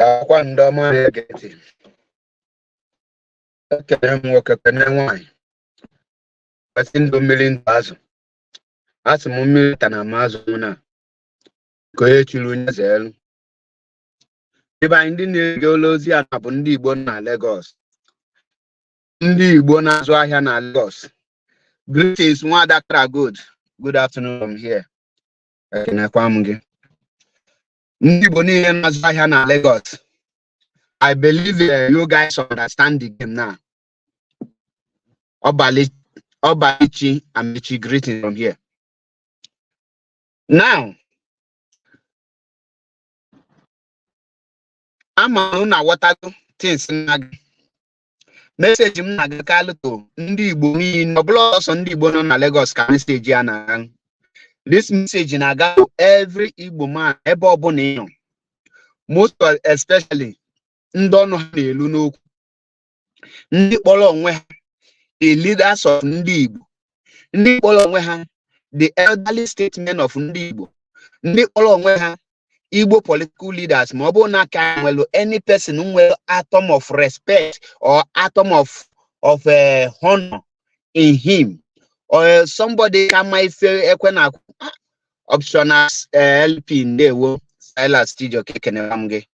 Daalụkwa ndị ọma na-ege ntị. Ekene m nwoke, kene nwaanyị. Kwesị ndụ mmiri, ndụ azụ. Asị m mmiri ta na m azụ mụ na nke onye chiri onye eze elu. Ebe anyị ndị na-ege olu ozi a na bụ ndị Igbo na Lagos. Ndị Igbo na-azụ ahịa na Lagos. Greetings, Nwada Kara Good. Good afternoon from here. Ekenekwa m gị. Ndị Igbo niile na-azụ ahịa na Lagos. I believe you guys understand the game now. Obali, Obalichi Amichi, greeting from here. Now, ama m na aghọtago things na message m na-agakalụ to ndị Igbo niile, ọ bụla ọsọ ndị Igbo nọ na Lagos ka message a na-aga. This message na-aga to every Igbo man ebe ọbụla ị nọ. Most especially ndị ọnụ ha na-elu n'okwu. Ndị kpọrọ onwe ha the leaders of ndị Igbo. Ndị kpọrọ onwe ha the elderly statesmen of ndị Igbo. Ndị kpọrọ onwe ha Igbo political leaders, ma ọ bụrụ na aka nwere any person nwere atom of respect or atom of honor in him or somebody ka ma ife ekwe na optional LP. Ndewo, Silas Chijioke, ekenela m gị.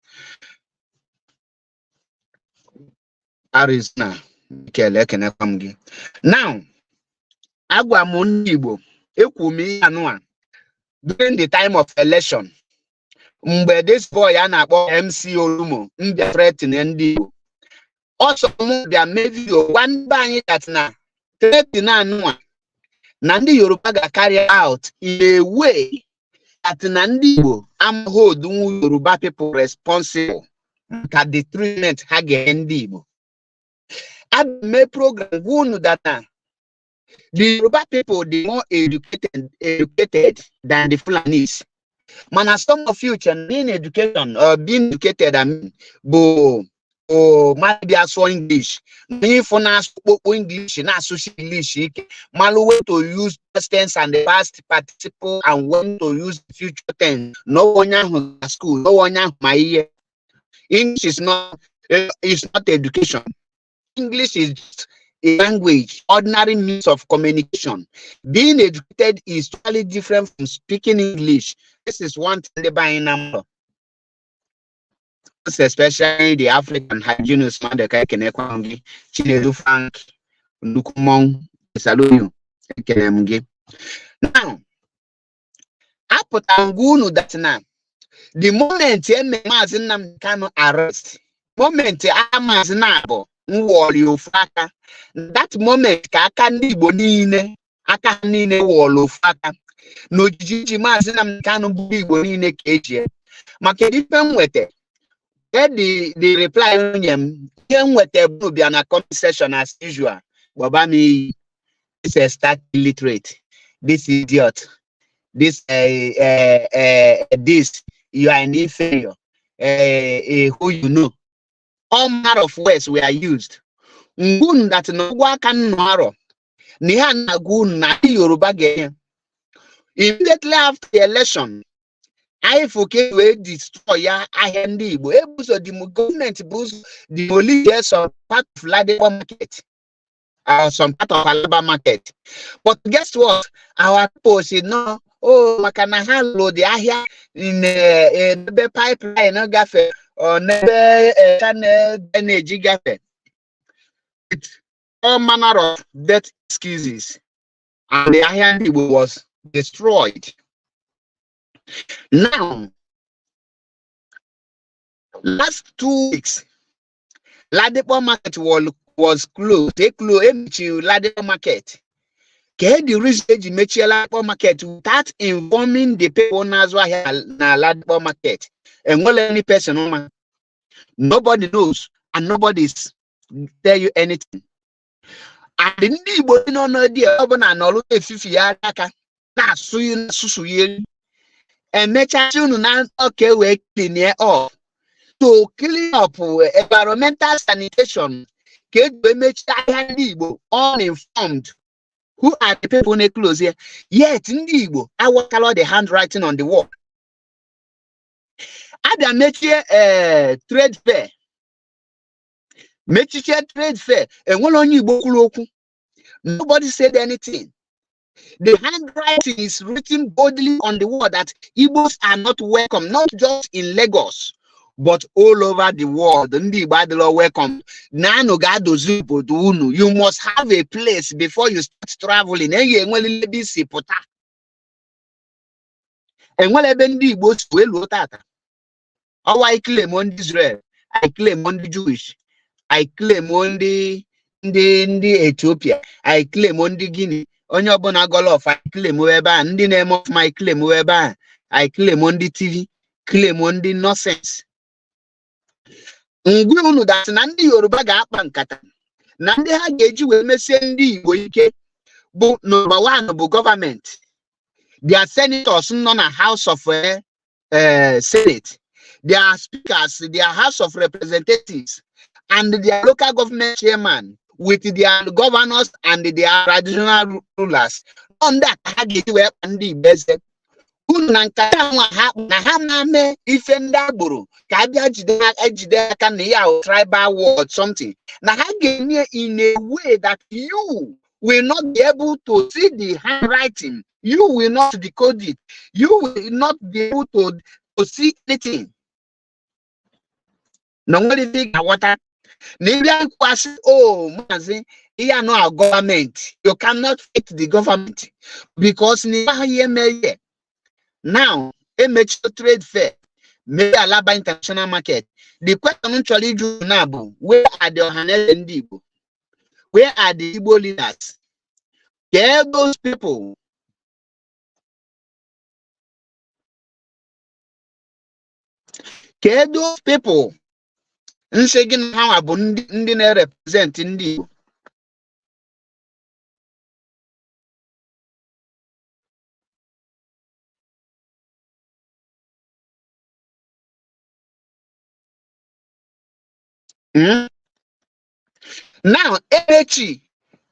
Arizona Mikel, ekenekwa m gị. Now, agwa m ndị Igbo, ekwu m ihe anụ a during the time of election, mgbe this boy a na-akpọ MC Oluomo mbịa threaten ndị Igbo. Ọsọ m bịa mee video gwa ndị be anyị that na threaten anụ a na ndị Yoruba ga-carry out in a way that na ndị Igbo amaghị odunwu Yoruba people responsible maka the treatment ha ga-enye ndị Igbo. Abịa mee program gwa unu that na the Yoruba people dey more educated than the Fulanis. Mana some of you che being education or being educated, I mean, bụ mmadụ bịa sụọ English n'ịfụ na-asụ kpokpo English, na-asụsi English ike, malụ when to use past tense and the past participle and when to use the future tense. No onye ahụ na school, no onye ahụ ma ihe. English is not education. English is just a language, ordinary means of communication. Being educated is totally different from speaking English. This is one thing ndị be anyị na mba, especially the African hygienist mmadụ ka ekenekwa m gị. Chinedu Frank, nnukwu mmọnwụ, salute, ekele m gị. Now, apụtara m gwa unu that na the moment eme Maazị Nnamdi Kanu arrest, moment a Maazị na-abụ nwụọrọ ofu aka, that moment ka aka ndị Igbo niile, aka ha niile wụọrọ ofu aka na ojiji ji Maazị Nnamdi Kanu bụ Igbo niile ka eji ya. Maka ife m nweta, the reply nye m, ihe m nweta bụ bịa na comment section as usual, gbaba m iyi, this is start illiterate, this idiot, this you are an inferior, who you know, all manner of words were used. Ngunu that na ụgwọ aka nnụ arọ na ihe a na-agwa unu na ndị Yoruba ga-enye immediately after the election anyị fụ ka e wee destroy ya ahịa ndị Igbo. Ebuzo the gọọmenti bụ ụzọ demolish some part of Ladipo market, some part of Alaba market. But guess what? Our people say no, oh, maka na ha lụrụ dị ahịa n'ebe pipeline gafe or n'ebe channel drainage gafe, with all manner of death excuses, and the ahịa ndị Igbo was destroyed. Now, last 2 weeks, Ladipo market was closed. They closed, emechiri Ladipo market. Ke the reason eji mechie Ladipo market without informing the people na-azụ ahịa na Ladipo market? Enwere any person ma? Nobody knows and nobody is tell you anything. And ndị Igbo nọ n'ọdị ọbụla nọrụ efifi ya aka na-asụ na-asụsụ ya elu. Emechasị unu na ọka wee clean up, to clean up environmental sanitation ka eji wee mechie ahịa ndị Igbo uninformed. Who are the people na-close here? Yet ndị Igbo awakala the handwriting on the wall. Abịa mechie ee trade fair, mechichie trade fair, enwere onye Igbo kwuru okwu? Nobody said anything. The handwriting is written boldly on the wall that Igbos are not welcome, not just in Lagos, but all over the world. Ndị Igbo adịrọ welcome. Naanụ ga-adozi obodo unu. You must have a place before you start traveling. Enyi enwere ebe isi pụta. Enwere ebe ndị Igbo si wee luo tata. Ọwa I claim ndị Israel, I claim ndị Jewish, I claim ndị Ethiopia, I claim ndị Guinea. Onye ọbụla gọlọ of I claim ebe a, ndị na-eme ọfụma I claim ebe a, I claim ndị TV, claim ndị nonsense. Ngwe unu dasị na ndị Yoruba ga-akpa nkata na ndị ha ga-eji wee mesie ndị Igbo ike bụ number one bụ gọọmenti, their senators nọ na House of Senate, their speakers, their House of Representatives and their local government chairman with their governors and their traditional rulers. Nọ ndị a ka ha ga-eji wee kpa ndị Igbo eze unu na nkata nwa ha na ha na-ame ife ndị agboro ka abịa jide ejide aka na ya tribal war something na ha ga-enye in a way that you will not be able to see the handwriting, you will not decode it, you will not be able to see anything. Na nwere ife ị ga-aghọta na ịbịa nkwasị o maazị ihe anọ a gọọmenti. You cannot fight the government because na ihe ihe mee now emechio trade fair, mee Alaba International Market. The question m chọrọ ịjụ na bụ, where are the Ọhaneze ndị Igbo? Where are the Igbo leaders? Get those people. Get those people. Nsị gị na ha bụ ndị na-represent ndị Igbo. Now, emechi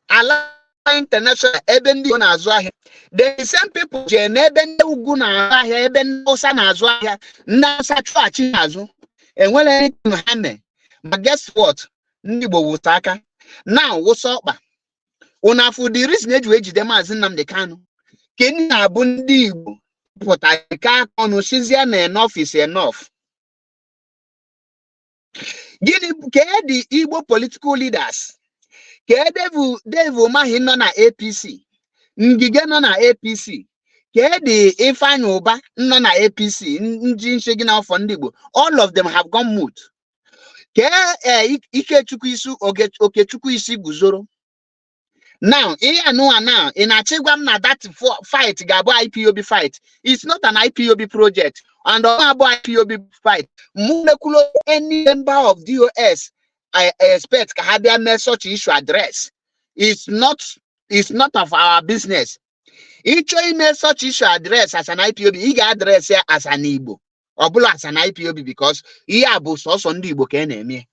Ala International ebe ndị Igbo na-azụ ahịa, the same people jee n'ebe ndị ugwu na-azụ ahịa, ebe ndị Hausa na-azụ ahịa, ndị Hausa chụghachi azụ. Enwere anything ha mee? Ma guess what? Ndị Igbo wụsa aka now, wụsa ọkpa. Unu afụ the reason eji wee jide Maazị Nnamdi Kanu ka ndị na-abụ ndị Igbo pụtara nke aka ọnụ sizie na enough is enough. Gịnị ka the Igbo political leaders? Ka Dave Umahi nọ na APC, Ngige nọ na APC, ka the Ifeanyi Uba nọ na APC, nji nche gị na afọ ndị Igbo, all of them have gone mute. Ka Ikechukwu isi Okechukwu isi guzoro now, ihe anụwa now, ị na-achọ ịgwa m na that fight ga-abụ IPOB fight? It's not an IPOB project and ọ abụ IPOB fight. Mụ mekwulo any member of DOS, I expect ka ha bịa mee such issue address. It's not of our business. Ịchọ ime such issue address as an IPOB, ị ga-address ya as an Igbo, ọ bụla as an IPOB, because ihe a bụ sọsọ ndị Igbo ka ị na-eme.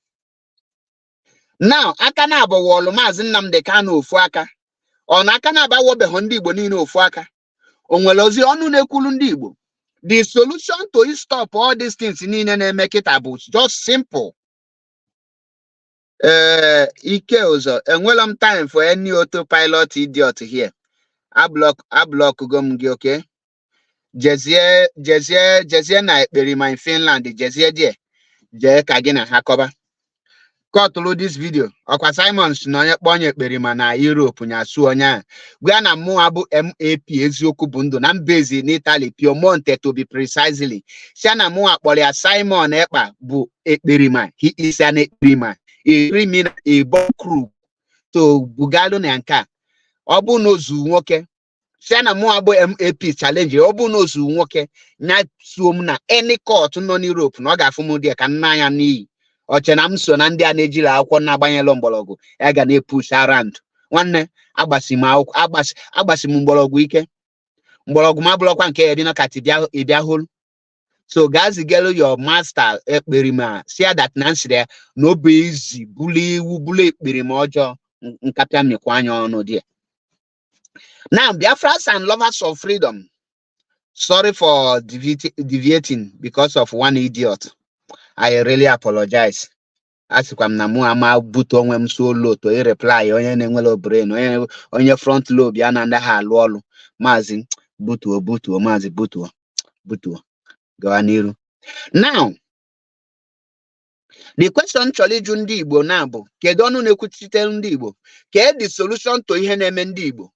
Now, aka na-abụ wọlụ Maazị Nnamdi Kanu ofu aka, ọ na aka na-aba wọbeghị ndị Igbo niile ofu aka. O nwere ozi ọnụ na-ekwulu ndị Igbo. The solution to stop all these things niile na-eme kịta bụ just simple. Ee, ike ụzọ enwela m time for any autopilot idiot here. A block go m gị, okay? Jezie, jezie, jezie na ekperima in Finland, jezie die jee ka gị na ha kọba kọtụlụ this video. Ọkwa Simon si na onye kpọọ onye ekperima na Europe nyasu onye ahụ gwa na mụnwa bụ MAP, eziokwu bụ ndụ na mbezi n'Italy, Piemonte to be precisely, si na mụnwa kpọrọ ya Simon Ekpa bụ ekperima. He is an ekperima, a criminal, a bomb crook. So bugalụ na nke a, ọ bụ na ozu nwoke si na mụnwa bụ MAP challenge, ọ bụ na ozu nwoke nya suo m na any court nọ n'Europe na ọ ga-afụ m dị ka nna ya n'iyi. Ọche na m so na ndị a na-ejiri akwụkwọ na-agbanyelụ mgbọrọgwụ ya ga na-epush around. Nwanne, agbasi m akwụkwọ, agbasi m mgbọrọgwụ ike, mgbọrọgwụ m abụrụkwa nke ya dị nọkatị ịbịa hụrụ. So gaa zigelu your master ekperima si ya that na nsịrị ya na obe izi bụlụ iwu bụlụ ekperima ọjọọ nkapịa mịkwa anya ọnụ dị. Now, Biafrans and lovers of freedom. Sorry for deviating because of one idiot. I really apologize. Asịkwa m na mụ ama butu onwe m so low to reply onye na-enwelo brain, onye front lobe ya na anaghị alụ ọlụ. Maazị, butuo, butuo. Maazị, butuo, butuo, gawa n'iru. Now, the question chọrọ ịjụ ndị Igbo na bụ, kedu ọnụ na-ekwuchitere ndị Igbo? Kee the solution to ihe na-eme ndị Igbo?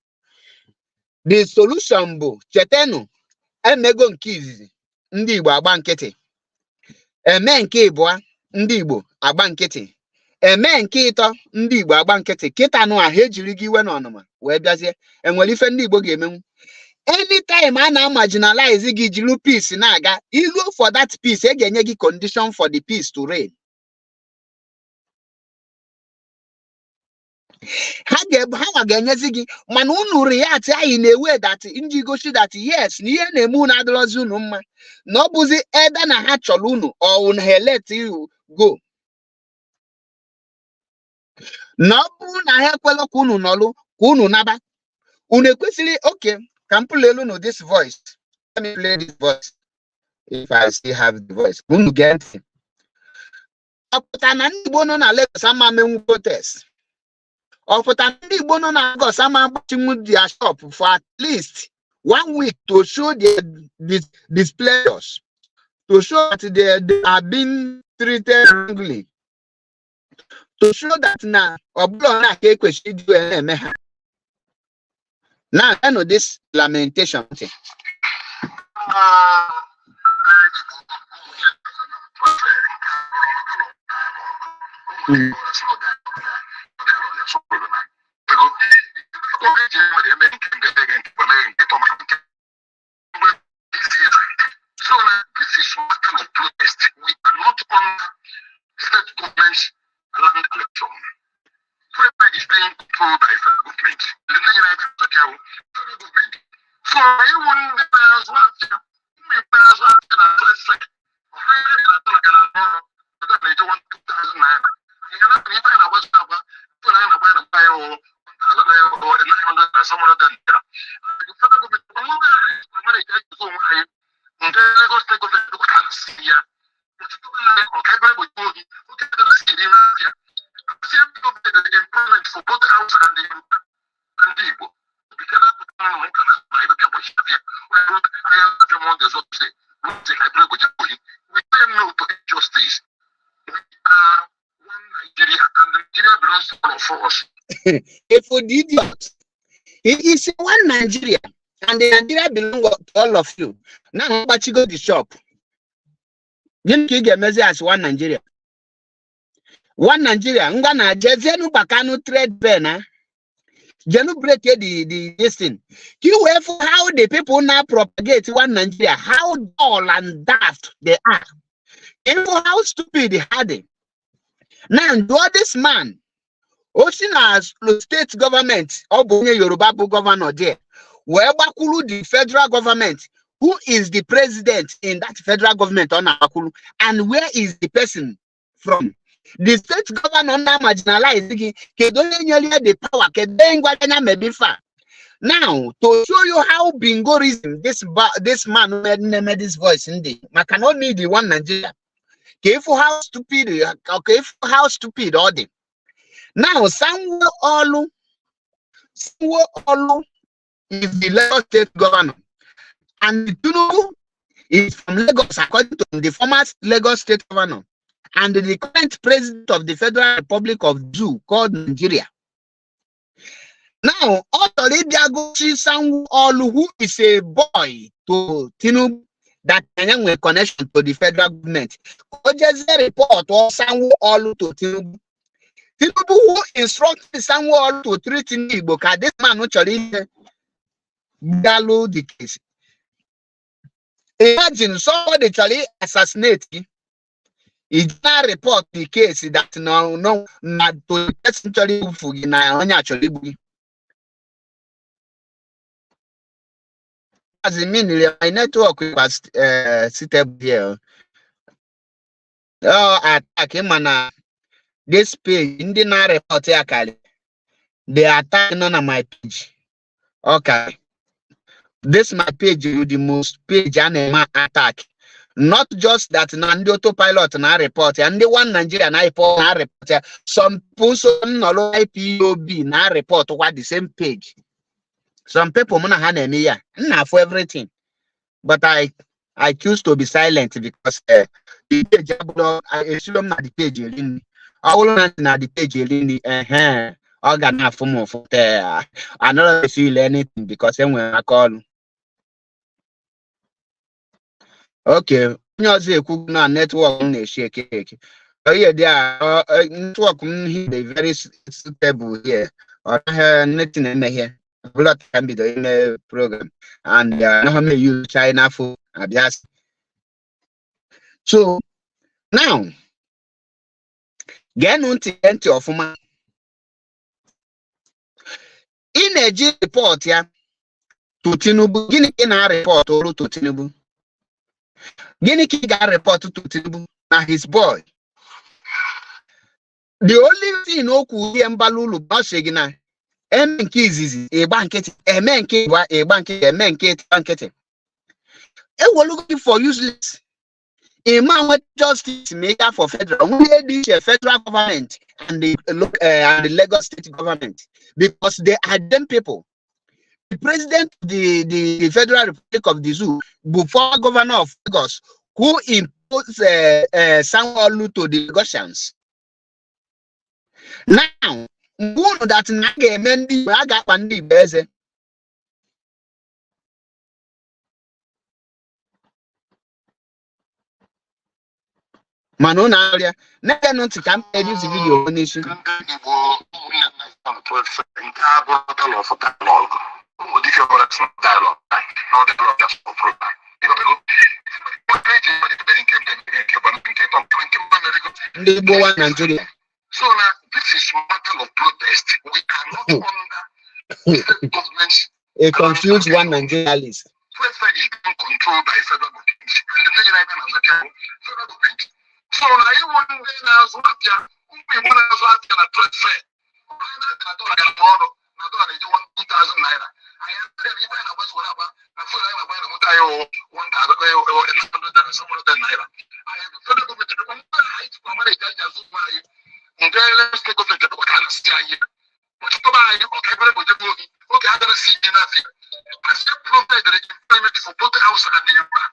The solution bụ, chetenụ, emego nke izizi, ndị Igbo agba nkịtị. Eme nke ịbụa, ndị Igbo agba nkịtị. Eme nke ịtọ, ndị Igbo agba nkịtị. Kịta nụ a ha ejiri gị iwe na ọnụma wee bịazie, enwere ife ndị Igbo ga-emenwu? Anytime a na-marginalize gị, jiri peace na-aga iruo for that peace, e ga-enye gị condition for the peace to reign. Ha ha ga-enyezi gị, mana unu react anyị na-ewe that nji gosi that yes, na ihe na-eme unu adịrọzi unu mma, na ọ bụzi eda na ha chọrọ unu or na ha let you go, na ọ bụrụ na ha ekwela ka unu nọlụ, ka unu naba. Unu ekwesịrị oke ka m play unu this voice. Let me play this voice if I still have the voice. Unu gee ntị. Ọ pụta na ndị Igbo nọ na Lagos ama menwu protest? Ọ pụta na ndị Igbo nọ na Lagos ama agbachinwu their shop for at least one week to show their displeasure, to show that they are being treated wrongly, to show that na ọ bụla na ka ekwesịrị ịdị wee na-eme ha? Now, geenụ this lamentation ntị. So this is matter of protest. We are not under state government's land allocation. Federal is being controlled by federal government. The federal government. So I wouldn't as well. Nke Lagos State Government ka si ya employment for both Hausa and Yoruba and Igbo. We say no to injustice. We are one Nigeria, and Nigeria belongs to all of us. If the idiot, he is one Nigeria, and the Nigeria belong to all of you. Now, gbachigo the shop. Gịnị ka ị ga-emezi as one Nigeria? One Nigeria, ngwa na jezienu Bakanu trade fair na. Jenu break the this thing. Ka i wee fụ how the people now propagate one Nigeria, how dull and daft they are. Ịfụ how stupid ha dị. Now, jụọ this man, o si na state government, ọ bụ onye Yoruba bụ governor there, wee gbakwuru the federal government. Who is the president in that federal government ọ na-agbakwuru, and where is the person from? The state governor na marginalize gị, kedu onye nyere ya the power? Kedu onye ngwa anya mebe ife a? Now, to show you how bingorism this man made this voice ndị maka na ọ need one Nigeria, ka ịfụ how stupid, ka ịfụ how stupid ọ dị. Now, Sanwo-Olu is the Lagos State governor, and Tinubu is from Lagos, according to the former Lagos State governor and the current president of the Federal Republic of Zoo called Nigeria. Now, ọ chọrọ ịbịa gosi Sanwo-Olu, who is a boy to Tinubu, that anya nwere connection to the federal government. Ka o jezie report ọ Sanwo-Olu to Tinubu. Tinubu, who instructed Sanwo-Olu to treat ndị Igbo, ka this man chọrọ ime galụ the case. Imagine somebody chọrọ assassinate gị. I na report the case that no na to the person chọrọ igbufu gị, na onye a chọrọ igbu gị. As in mean, my network was seated here. Oh, attack him na this page. Ndị na-report ya karị. The attack nọ na my page. Okay. This my page is the most page a na-eme attack. Not just that na ndị autopilot na report ya, ndị One Nigeria na report na report ya. Some people so nọrọ IPOB na report kwa the same page. Some people mụ na ha na-eme ya, m na-afụ everything. But I choose to be silent because the page abụrụ esiro m na the page eri nri. Ọ bụrụ na na the page eri nri, ehe, ọ ga na-afụ m ụfụ tee. Anọrọ feel anything because enwere aka ọrụ. Okay, onye ọzọ ekwu na network m na-eshi eke eke. Ihe dị a, network m here very suitable here. Ọ naghị nothing emeghe. Ọbụla ka m bido ime program and anaghị m use China phone abịa. So now, geenụ ntị, gee ntị ọfụma. Ị na-eji report ya to Tinubu. Gịnị ka ị na-areport ọrụ to Tinubu? Gịnị ka ị ga-areport to Tinubu na his boy? The only thing o kwuru ihe mbala ụlọ bụ ọ sị gị na eme nke izizi ịgba nkịtị, eme nke ịgba ịgba nkịtị, eme nke ịgba nkịtị. Ewelugo gị for useless. Ịma nweta justice ma ị gaa for federal. Nwunye dị iche federal government and the Lagos state government, because they are them people. The president of the Federal Republic of the Zoo, before governor of Lagos, who imposed Sanwo-Olu to the Lagosians. Now, mgbe unu that na a ga-eme ndị Igbo, a ga-akpa ndị Igbo eze. Mana unu arịa na-ege ntị ka m na-eduzi vidiyo n'isi. Ndị Igbo ụmụnne m nke a bụrụ dialogue for dialogue. Ụmụ dike ọbụla sị na dialogue na ọ dialogue just for program. Ndị Igbo wa Nigeria. So now this is matter of protest. We are not under state government's A confused one Nigerialist. Welfare is being controlled by federal government. And the Nigerian government, federal government. So na iwu ndị na-azụ afịa, ụmụ Igbo na-azụ afịa na trade fair. Onye na-azụ na dọla gara ọrụ na dọla na-eji 2,000 naira. Anyị adịghị ibe anyị na-agbazi were agba na fuel anyị na-agba na moto anyị wụ 1,900 700 naira. Anyị federal gọọmenti dịkwa ndị anyị jikwa mara eji anyị azụ ụmụ anyị. Ndị state gọọmenti dịkwa ka a na-asị anyị. Ọchịkọba anyị ọka ebere bụ ojebe ohi oge ha gara si ji n'afịa. Asị provide employment for both Hausa and Yoruba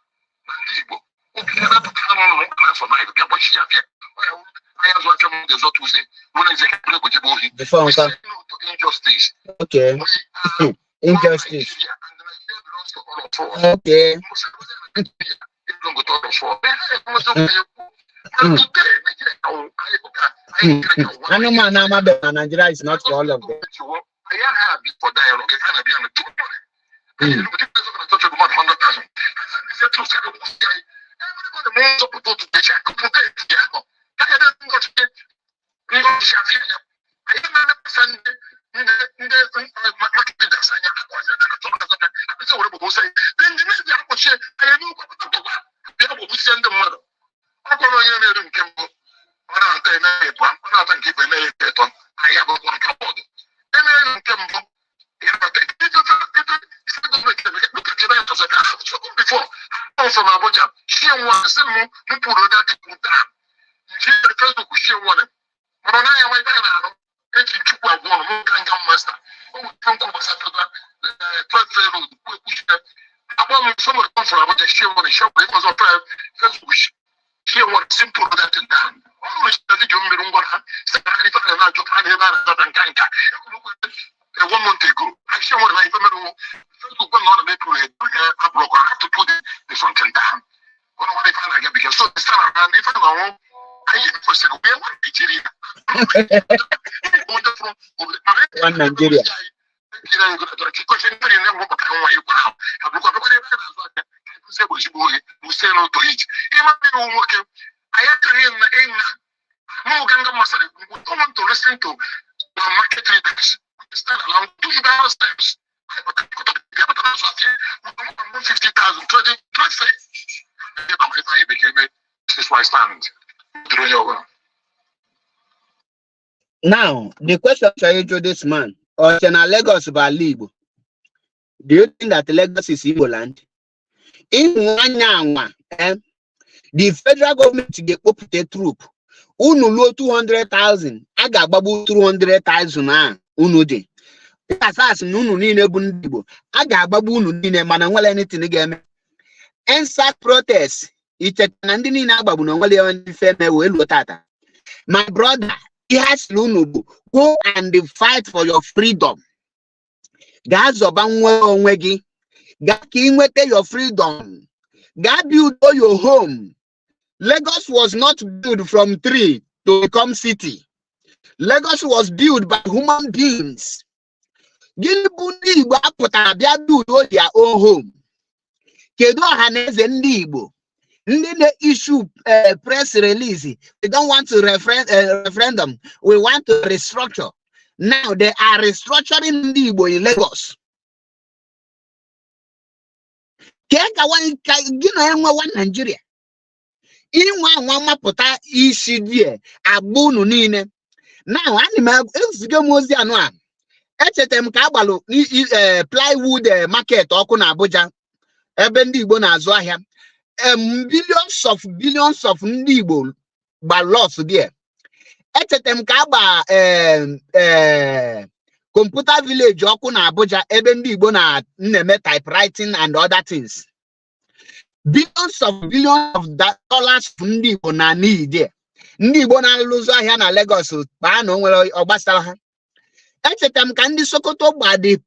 na ndị Igbo. Obi ha na-apụta ha n'ọnụ na survive bịa gbachie afịa. Anyị azụ afịa m ga-ezọ Tuesday, Wednesday ka ebere bụ ojebe ohi. Before We nka. say no to injustice. Okay. We are Injustice. Nigeria and Nigeria belongs to all of us. Okay. Anụmanụ amabeghị na Nigeria is not for all of them. Ndị mmadụ ọ gwara onye na-eri nke mbụ ọ na-ata eme ịbụa ọ na-ata nke ịbụ eme ya ịtọ anyị abụkwa nke bọọdụ emere nke mbụ from Abuja shie nwa sị m m pụrụ that down nji Facebook shie nwa mana ọ naghị ama ibe a na-arụ eji nchukwu agwụ ọnụ m ka nga masta o nwere nkwu gbasara trade road kwu ekwuchite agba m somebody come from Abuja shie nwa shie nwa ife ọzọ Facebook shie nwa simple that down ọ mechara vidio mmiri ngwa ha sị ka ha ife a na-achọ ka ha na ebe a na-azata nka nka one month ago I share one of my Facebook when not make a broke. I have to put the something down. One of if I get because so this time around if I know I first we are one Nigeria. One Nigeria. We don't want to listen to the market leaders. We stand along 2,000 steps. 50,000, 20, 20. This is why I stand. Now, the question chọrọ ịjụ this man, ọ sị na Lagos bụ ala Igbo? Do you think that Lagos is Igbo land? Ịnwa anya anwa, eh, the federal government ga-ekpopụta troop. Unu luo 200,000, a ga-agbagbu 200,000 a unu dị. Asas na unu niile bụ ndị Igbo, a ga-agbagbu unu niile, mana nwere anything ga-eme. EndSARS protest, icheta na ndị niile agbagbu na onwere ife eme wee luo tata. My brother, ihe a sịrị unu bụ go and fight for your freedom. Gaa zọba nwere onwe gị, gaa ka ị nweta your freedom, gaa build your home. Lagos was not built from tree to become city. Lagos was built by human beings. Gịnị bụ ndị Igbo apụtara bịa build their own home? Kedu ọha na eze ndị Igbo ndị na-issue press release, "We don't want to referendum, we want to restructure"? Now they are restructuring ndị Igbo in Lagos. Kee ka ka gị na enwe one Nigeria? Inwe anwa mapụta isi die agba unu niile. Now ana m eziga m ozi anụ a. Echetara m ka agbalụ plywood market ọkụ na Abuja, ebe ndị Igbo na-azụ ahịa. Billions of billions of ndị Igbo gba loss there. Echetara m ka agba Computer Village ọkụ na Abuja, ebe ndị Igbo na na-eme typewriting and other things. Billions of billions of dollars ndị Igbo na n'iyi there. Ndị Igbo na-alụzụ ahịa na Lagos kpaa na o nwere ọgbasara ha. Echetara m ka ndị Sokoto gba the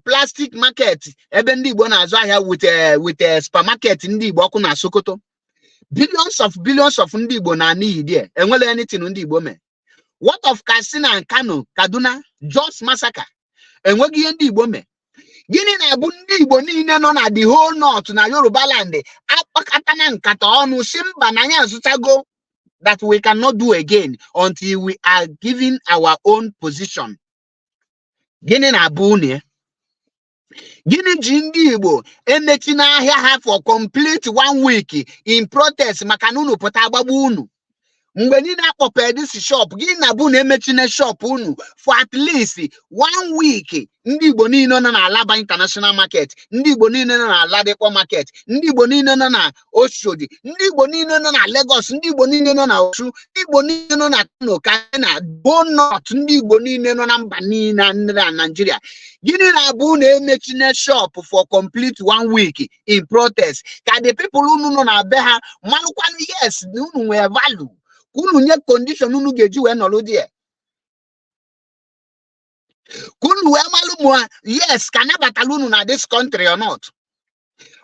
plastic market, ebe ndị Igbo na-azụ ahịa, with supermarket ndị Igbo ọkụ na Sokoto. Billions of billions of ndị Igbo na n'iyi there. Enwere anything ndị Igbo mee? What of Katsina and Kano, Kaduna, Jos massacre? Enweghị ihe ndị Igbo mee. Gịnị na-abụ ndị Igbo niile nọ na the whole north na Yoruba land akpakọta na nkata ọnụ si mba, na anyị azụtago, that we cannot do again until we are given our own position? Gịnị na-abụ unu ya? Gịnị ji ndị Igbo emechi n'ahịa ha for complete one week in protest, maka na unu pụta agbagbu unu? Mgbe niile akpọpere this shop, gịnị na-abụ na emechina shop unu for at least one week? Ndị Igbo niile nọ na Alaba International Market, ndị Igbo niile nọ na Ladipo Market, ndị Igbo niile nọ na Oshodi, ndị Igbo niile nọ na Lagos, ndị Igbo niile nọ na Osu, ndị Igbo niile nọ na Kano, Katsina, Bo North, ndị Igbo niile nọ na mba niile na Nigeria, gịnị na-abụ na emechina shop for complete one week in protest, ka the people unu nọ na be ha malụkwanụ, yes, na unu nwere value, ka unu nye condition unu ga-eji wee nọrọ there, ka unu wee malụ ma yes, ka anabatala unu na this country or not?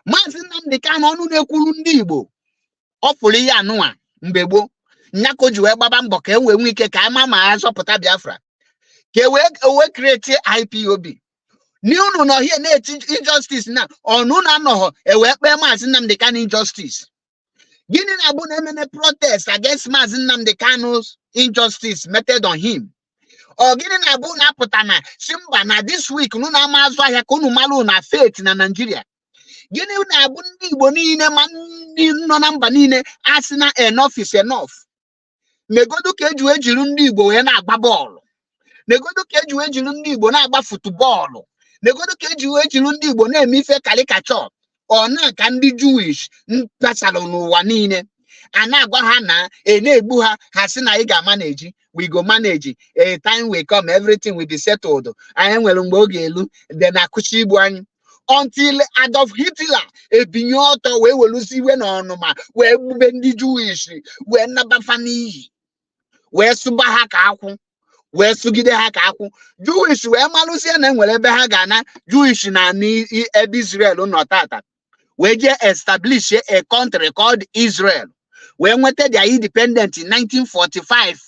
Maazị Nnamdi Kanu, ọnụ na-ekwuru ndị Igbo, ọ fụrụ ihe anụnwa mgbe gboo nya ka o ji wee gbaba mbọ ka e wee nwee ike ka ama ma ya zọpụta Biafra, ka e wee create IPOB. N'unu nọ here na-eti injustice na ọnụ na anọghọ e wee kpee Maazị Nnamdi Kanu injustice. Gịnị na-abụ na emene protest against Maazị Nnamdi Kanu's injustice meted on him? Ọ gịnị na-abụ na-apụta na si mba, na this week unu na-ama azụ ahịa, ka unu malụ na faith na Nigeria? Gịnị na-abụ ndị Igbo niile, ma ndị nọ na mba niile, asị na enough is enough? Negodu ka eji wee jiri ndị Igbo wee na-agba bọọlụ, negodu ka eji wee jiri ndị Igbo na-agba football, negodu ka eji wee jiri ndị Igbo na-eme ife karikachọ. Ọ na-ka ndị Jewish mkpasalụ n'ụwa niile a na-agwa ha na e na-egbu ha, ha sị na ị ga-manage, we go manage, a time will come, everything will be settled. Anyị nwere mgbe oge elu then akụchi igbu anyị, until Adolf Hitler ebinye ọtọ wee welusi iwe na ọnụma wee gbube ndị Jewish, wee nabafa n'iyi, wee sụba ha ka akwụ, wee sụgide ha ka akwụ. Jewish wee malụzie na enwere ebe ha ga-ana. Jewish na ebe Israel nọ tata wee jee establish a country called Israel, wee nweta their independence in 1945.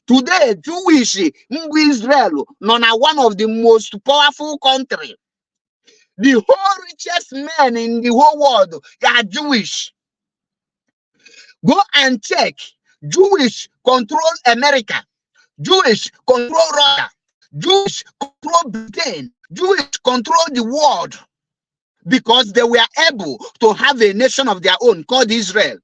Today, Jewish mgbe Israel nọ na one of the most powerful country. The whole richest men in the whole world are Jewish. Go and check. Jewish control America, Jewish control Russia, Jewish control Britain, Jewish control the world, because they were able to have a nation of their own called Israel.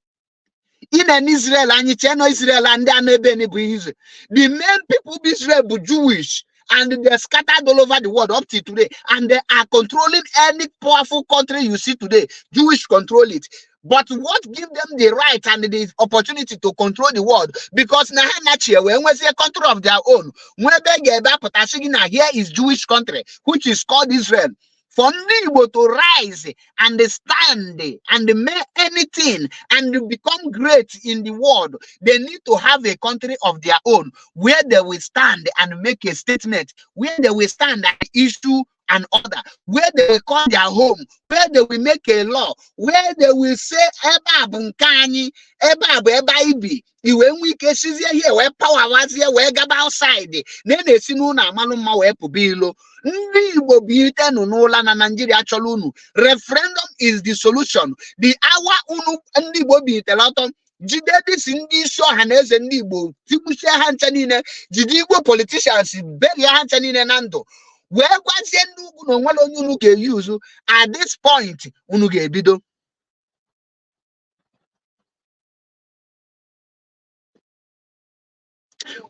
In an Israel, anyị chee nọ Israel ndị anọ ebe ni bụ Israel. The main people bụ Israel bụ Jewish. And they're scattered all over the world up to today, and they are controlling any powerful country you see today. Jewish control it. But what give them the right and the opportunity to control the world? Because na ha nachie wee nwezie country of their own. Nwee ebe ga-ebe apụtasị gị na here is Jewish country, which is called Israel. For ndị Igbo to rise and stand and make anything and become great in the world, they need to have a country of their own where they will stand and make a statement, where they will stand and issue an order, where they will call their home, where they will make a law, where they will say, "Ebe a bụ nke anyị, ebe a bụ ebe anyị bi." I wee nwee ike sizie here wee powerwazie wee gaba outside na ị na-esi n'ụlọ amalụ mma wee pụba ilo. Ndị Igbo bụ itenu n'ụla na Nigeria chọrọ unu. Referendum is the solution. The hour unu ndị Igbo bilitere ọtọ, jide dịsi ndị isi ọha na eze ndị Igbo, tigbuchie ha ncha niile, jide Igbo politicians, berie ha ncha niile na ndụ, wee gwazie ndị ugwu na onwere onye unu ga-eyuzu at this point, unu ga-ebido.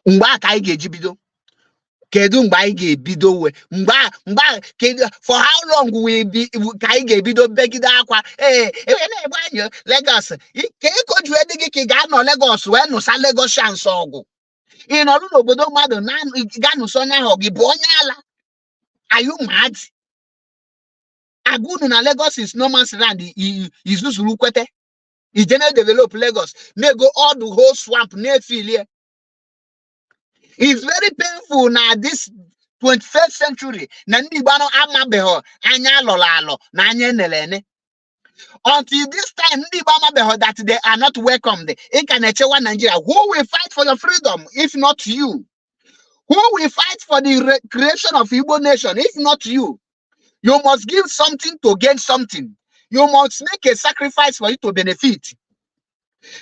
Mgbe a ka anyị ga-eji bido. Kedu mgbe anyị ga-ebido? We mgbe a kedu, for how long we be ka anyị ga-ebido begide akwa? Ee, ewe na-egbe anyị Lagos ka eko ju dị gị ka ị ga-anọ Lagos wee nụsa Lagosians ọgụ. Ị nọrụ n'obodo mmadụ na ga-anụsa onye ahụ, gị bụ onye ala. Are you mad? Agwa unu na Lagos is no man's land. Izuzuru kwete ije na-develop Lagos, na-ego all the whole swamp na-efilie. It's very painful na this 21st century na ndị Igbo anọ amabeghị anya alọrọ alọ na anya enere ene. Until this time, ndị Igbo amabeghị that they are not welcomed. Ị ka na-echewa Nigeria. Who will fight for your freedom if not you? Who will fight for the creation of Igbo nation if not you? You must give something to gain something. You must make a sacrifice for you to benefit.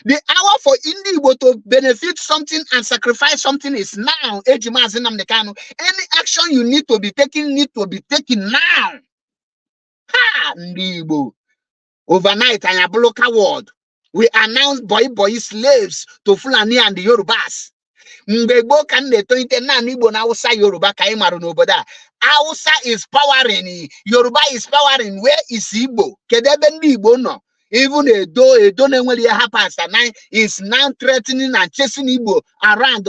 The hour for Ndị Igbo to benefit something and sacrifice something is now. Eji Maazị Nnamdi Kanu. Any action you need to be taking need to be taken now. Ha! Ndị Igbo. Overnight, anyị abụrụ coward. We announce boy boy slaves to Fulani and the Yorubas. Mgbe gboo ka m na-etolite, naanị Igbo na Hausa, Yoruba ka anyị marụ n'obodo a. Hausa is powering, Yoruba is powering. Where is Igbo? Kedu ebe ndị Igbo nọ? Even Edo, Edo na-enwere ihe ha pasta now is now threatening and chasing Igbo around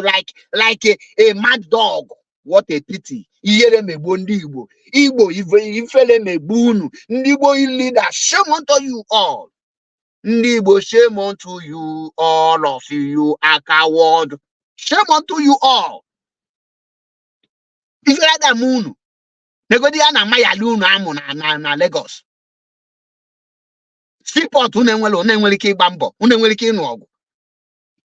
like a mad dog. What a pity. Ihere megbuo ndị Igbo. Igbo, ifele megbu unu. Ndị Igbo leader, shame unto you all. Ndị Igbo, shame unto you, all of you are coward. Shame unto you all. Ifere ada m unu. Negodi ya na amayali unu amụ na Lagos. Seaport unu enwere ike ịgba mbọ, unu enwere ike ịnụ ọgụ.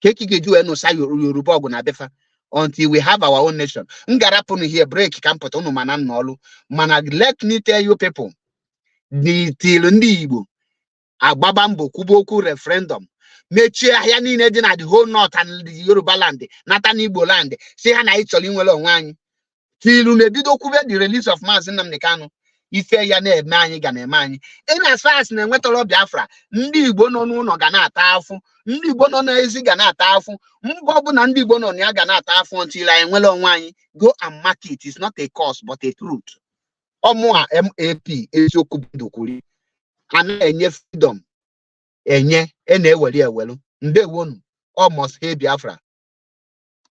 Ka eki ga-eji wee nụsa Yoruba ọgụ na befa until we have our own nation. M ga-arapụ here, break ka m pụta unu mana nna ọlụ. Mana let me tell you people, the till ndị Igbo agbaba mbọ kwuba okwu referendum, mechie ahịa niile dị na the whole north and the Yoruba land, nata n'Igbo land, si ha na anyị chọrọ inwere onwe anyị, till na-ebido kwube the release of Maazị Nnamdi Kanu, ife ya na-eme anyị ga na-eme anyị. In as far as na-enwetara Biafra, ndị Igbo nọ n'ụlọ ga na-ata afụ, ndị Igbo nọ n'ezi ga na-ata afụ, mbọ ọbụla ndị Igbo nọ na ya ga na-ata afụ until anyị nwere onwe anyị. Go and mark it. It's not a curse but a truth. Ọmụa MAP eziokwu bidokwuri a na-enye freedom enye e na-ewere ewelu. Ndewonu. All must hail Biafra.